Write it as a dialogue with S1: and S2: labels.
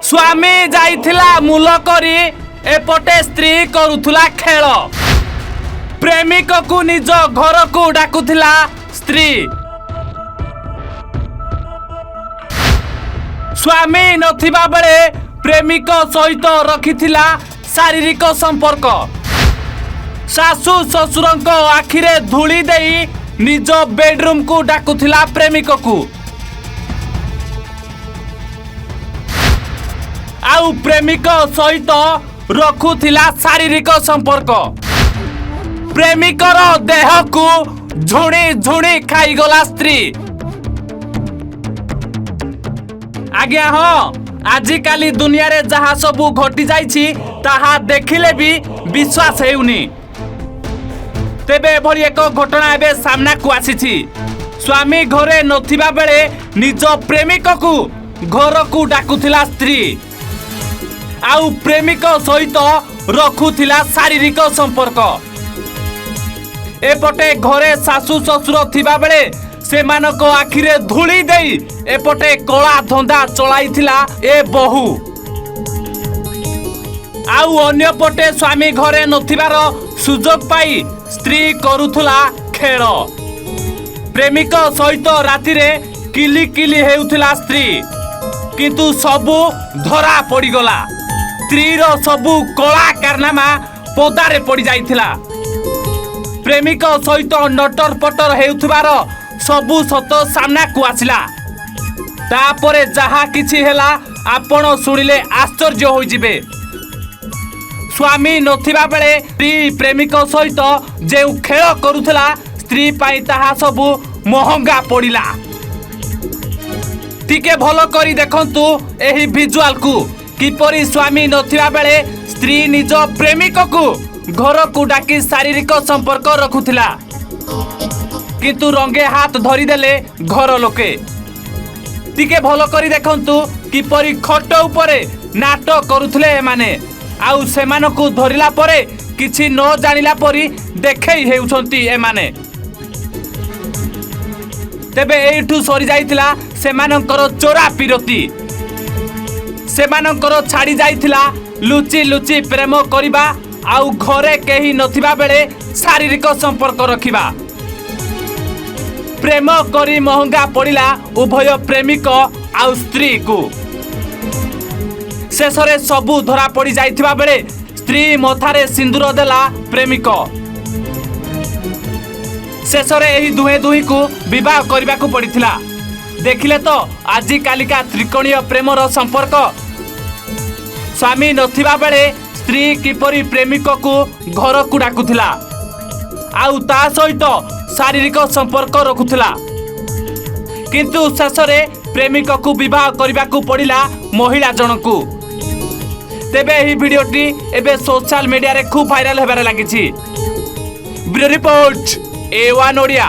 S1: ସ୍ୱାମୀ ଯାଇଥିଲା ମୂଲ କରି, ଏପଟେ ସ୍ତ୍ରୀ କରୁଥିଲା ଖେଳ। ପ୍ରେମିକକୁ ନିଜ ଘରକୁ ଡାକୁଥିଲା ସ୍ତ୍ରୀ। ସ୍ୱାମୀ ନଥିବା ବେଳେ ପ୍ରେମିକ ସହିତ ରଖିଥିଲା ଶାରୀରିକ ସମ୍ପର୍କ। ଶାଶୁ ଶ୍ୱଶୁରଙ୍କ ଆଖିରେ ଧୂଳି ଦେଇ ନିଜ ବେଡରୁମକୁ ଡାକୁଥିଲା ପ୍ରେମିକକୁ। ଆଉ ପ୍ରେମିକ ସହିତ ରଖୁଥିଲା ଶାରୀରିକ ସମ୍ପର୍କ। ପ୍ରେମିକର ଦେହକୁ ଝୁଣି ଝୁଣି ଖାଇଗଲା ସ୍ତ୍ରୀ। ଆଜ୍ଞା ହଁ, ଆଜିକାଲି ଦୁନିଆରେ ଯାହା ସବୁ ଘଟି ଯାଇଛି, ତାହା ଦେଖିଲେ ବି ବିଶ୍ୱାସ ହେଉନି। ତେବେ ଏଭଳି ଏକ ଘଟଣା ଏବେ ସାମ୍ନାକୁ ଆସିଛି। ସ୍ୱାମୀ ଘରେ ନଥିବା ବେଳେ ନିଜ ପ୍ରେମିକକୁ ଘରକୁ ଡାକୁଥିଲା ସ୍ତ୍ରୀ, ଆଉ ପ୍ରେମିକ ସହିତ ରଖୁଥିଲା ଶାରୀରିକ ସମ୍ପର୍କ। ଏପଟେ ଘରେ ଶାଶୁ ଶ୍ୱଶୁର ଥିବାବେଳେ ସେମାନଙ୍କ ଆଖିରେ ଧୂଳି ଦେଇ ଏପଟେ କଳା ଧନ୍ଦା ଚଳାଇଥିଲା ଏ ବୋହୂ। ଆଉ ଅନ୍ୟପଟେ ସ୍ୱାମୀ ଘରେ ନଥିବାର ସୁଯୋଗ ପାଇ ସ୍ତ୍ରୀ କରୁଥିଲା ଖେଳ। ପ୍ରେମିକ ସହିତ ରାତିରେ କିଲି କିଲି ହେଉଥିଲା ସ୍ତ୍ରୀ। କିନ୍ତୁ ସବୁ ଧରା ପଡ଼ିଗଲା। ସ୍ତ୍ରୀର ସବୁ କଳା କାରନାମା ପଦାରେ ପଡ଼ିଯାଇଥିଲା। ପ୍ରେମିକ ସହିତ ନଟର ପଟର ହେଉଥିବାର ସବୁ ସତ ସାମ୍ନାକୁ ଆସିଲା। ତାପରେ ଯାହା କିଛି ହେଲା, ଆପଣ ଶୁଣିଲେ ଆଶ୍ଚର୍ଯ୍ୟ ହୋଇଯିବେ। ସ୍ୱାମୀ ନଥିବା ବେଳେ ସ୍ତ୍ରୀ ପ୍ରେମିକ ସହିତ ଯେଉଁ ଖେଳ କରୁଥିଲା, ସ୍ତ୍ରୀ ପାଇଁ ତାହା ସବୁ ମହଙ୍ଗା ପଡ଼ିଲା। ଟିକେ ଭଲ କରି ଦେଖନ୍ତୁ ଏହି ଭିଜୁଆଲକୁ, କିପରି ସ୍ୱାମୀ ନଥିବା ବେଳେ ସ୍ତ୍ରୀ ନିଜ ପ୍ରେମିକକୁ ଘରକୁ ଡାକି ଶାରୀରିକ ସମ୍ପର୍କ ରଖୁଥିଲା। କିନ୍ତୁ ରଙ୍ଗେ ହାତ ଧରିଦେଲେ ଘର ଲୋକେ। ଟିକେ ଭଲ କରି ଦେଖନ୍ତୁ କିପରି ଖଟ ଉପରେ ନାଟ କରୁଥିଲେ ଏମାନେ, ଆଉ ସେମାନଙ୍କୁ ଧରିଲା ପରେ କିଛି ନ ଜାଣିଲା ପରି ଦେଖେଇ ହେଉଛନ୍ତି ଏମାନେ। ତେବେ ଏଇଠୁ ସରିଯାଇଥିଲା ସେମାନଙ୍କର ଚୋରା ପିରତି। ସେମାନଙ୍କର ଛାଡ଼ି ଯାଇଥିଲା ଲୁଚି ଲୁଚି ପ୍ରେମ କରିବା ଆଉ ଘରେ କେହି ନଥିବା ବେଳେ ଶାରୀରିକ ସମ୍ପର୍କ ରଖିବା। ପ୍ରେମ କରି ମହଙ୍ଗା ପଡ଼ିଲା ଉଭୟ ପ୍ରେମିକ ଆଉ ସ୍ତ୍ରୀକୁ। ଶେଷରେ ସବୁ ଧରା ପଡ଼ି ଯାଇଥିବା ବେଳେ ସ୍ତ୍ରୀ ମଥାରେ ସିନ୍ଦୁର ଦେଲା ପ୍ରେମିକ। ଶେଷରେ ଏହି ଦୁହେଁ ଦୁହିଁକୁ ବିବାହ କରିବାକୁ ପଡ଼ିଥିଲା। ଦେଖିଲେ ତ ଆଜିକାଲିକା ତ୍ରିକୋଣୀୟ ପ୍ରେମର ସମ୍ପର୍କ। ସ୍ୱାମୀ ନଥିବା ବେଳେ ସ୍ତ୍ରୀ କିପରି ପ୍ରେମିକକୁ ଘରକୁ ଡାକୁଥିଲା ଆଉ ତା ସହିତ ଶାରୀରିକ ସମ୍ପର୍କ ରଖୁଥିଲା। କିନ୍ତୁ ଶେଷରେ ପ୍ରେମିକକୁ ବିବାହ କରିବାକୁ ପଡ଼ିଲା ମହିଳା ଜଣଙ୍କୁ। ତେବେ ଏହି ଭିଡ଼ିଓଟି ଏବେ ସୋସିଆଲ ମିଡିଆରେ ଖୁବ୍ ଭାଇରାଲ ହେବାରେ ଲାଗିଛି। Bureau report, A1 Odia.